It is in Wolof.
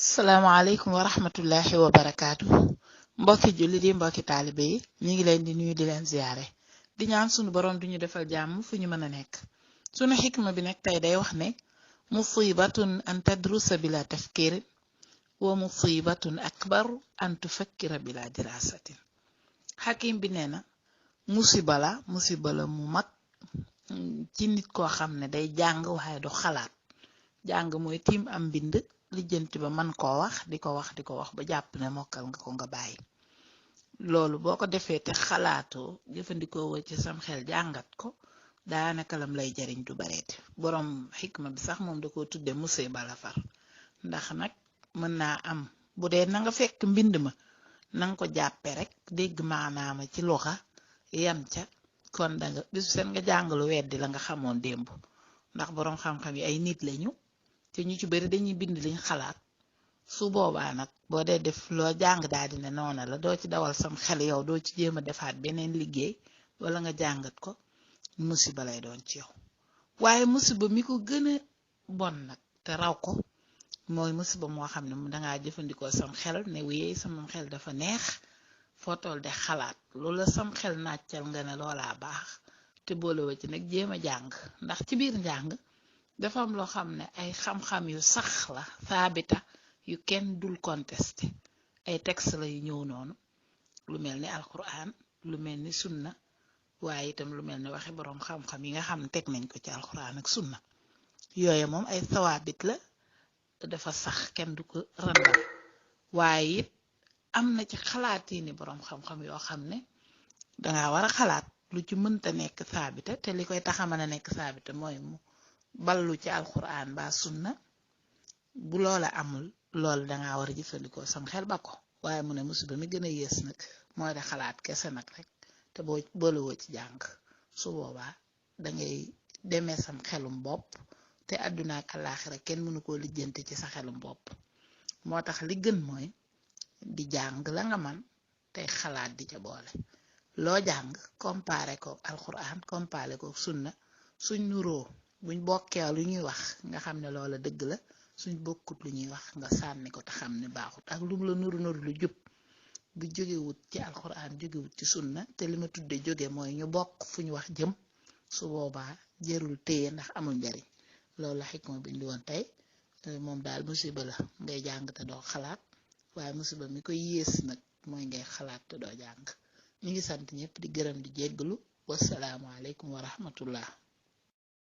salaamaaleykum wa rahmatullahi wa barakaatu mbokki jullit yi mbokki taalibe yi ñu ngi leen di nuyu di leen ziyaare di ñaan sunu boroom duñu defal jàmm fu ñu mën a nekk sunu xikma bi nag tey day wax ne musibatun an tadrusa bila tafkir wa musibatun akbar an tufakkira bila dirasatin xakim bi nee na musiba la mu mag ci nit koo xam ne day jàng waaye du xalaat jàng mooy tiim am mbind lijjanti ba man koo wax di ko wax ba jàpp ne mokkal nga ko nga bàyyi loolu boo ko defee te xalaatoo jëfandikoo woo ci sam xel jàngat ko daanaka lam lay jariñ du bareeti boroom xikma bi sax moom da ko tudde musiba la far ndax nag mën naa am bu dee na nga fekk mbind ma nanga ko jàppe rek dégg maanaama ci luxa yam ca kon danga bisu seen nga jàngalu weddi la nga xamoon démb ndax boroom xam-xam yi ay nit lañu te ñu ci bari dañuy bind liñ xalaat su boobaa nag boo dee def loo jàng daal dina noona la doo ci dawal sam xel yow doo ci jéem a defaat beneen liggéey wala nga jàngat ko musiba lay doon ci yow waaye musiba mi ko gën a bon nag te raw ko mooy musiba moo xam ne dangaa jëfandikoo sam xel ne wéy sama xel dafa neex foo toll de xalaat loola sam xel nàccal nga ne loolaa baax te boolewa ci nag jéem a jàng ndax ci biir njàng dafa am loo xam ne ay xam-xam yu sax la saabita yu kenn dul contesté ay texte la yu ñëw noonu lu mel ni alquran lu mel ni sunna waaye itam lu mel ni waxi boroom xam-xam yi nga xam ne teg nañ ko ci alquran ak sunna yooye moom ay sawaabit la dafa sax kenn du ko randal waaye it am na ci xalaat yi ni boroom xam-xam yoo xam ne danga war a xalaat lu ci mënta nekk saabita te li koy taxa mën a nekk saabita mooy mu ballu ci alquran ba sunna bu loola amul loolu danga war a jëfandikoo sam xel ba ko waaye mu ne musiba mi gën a yées nag mooy de xalaat kese nag rek te boo boolewoo ci jàng su boobaa dangay demee sam xelum bopp te àdduna ak àllaaxira kenn mënu koo lijjanti ci sa xelum bopp moo tax li gën mooy di jàng la nga man tey xalaat di ca boole loo jàng comparé ko alquran comparé ko sunna suñ nuroo buñ bokkee lu ñuy wax nga xam ne loola dëgg la suñ bokkut lu ñuy wax nga sànni ko te xam ne baaxut ak lum la nuru lu jub bu jógewut ci alquran jógewut ci sunna te li ma tudde jóge mooy ñu bokk fu ñu wax jëm su boobaa jërul téye ndax amul njariñ loolu la xikma bi indi woon tey moom daal musiba la ngay jàng te doo xalaat waaye musiba mi koy yées nag mooy ngay xalaat te doo jàng ñu ngi sant ñëpp di gërëm di jéggalu wasalaamu aleykum wa rahmatullah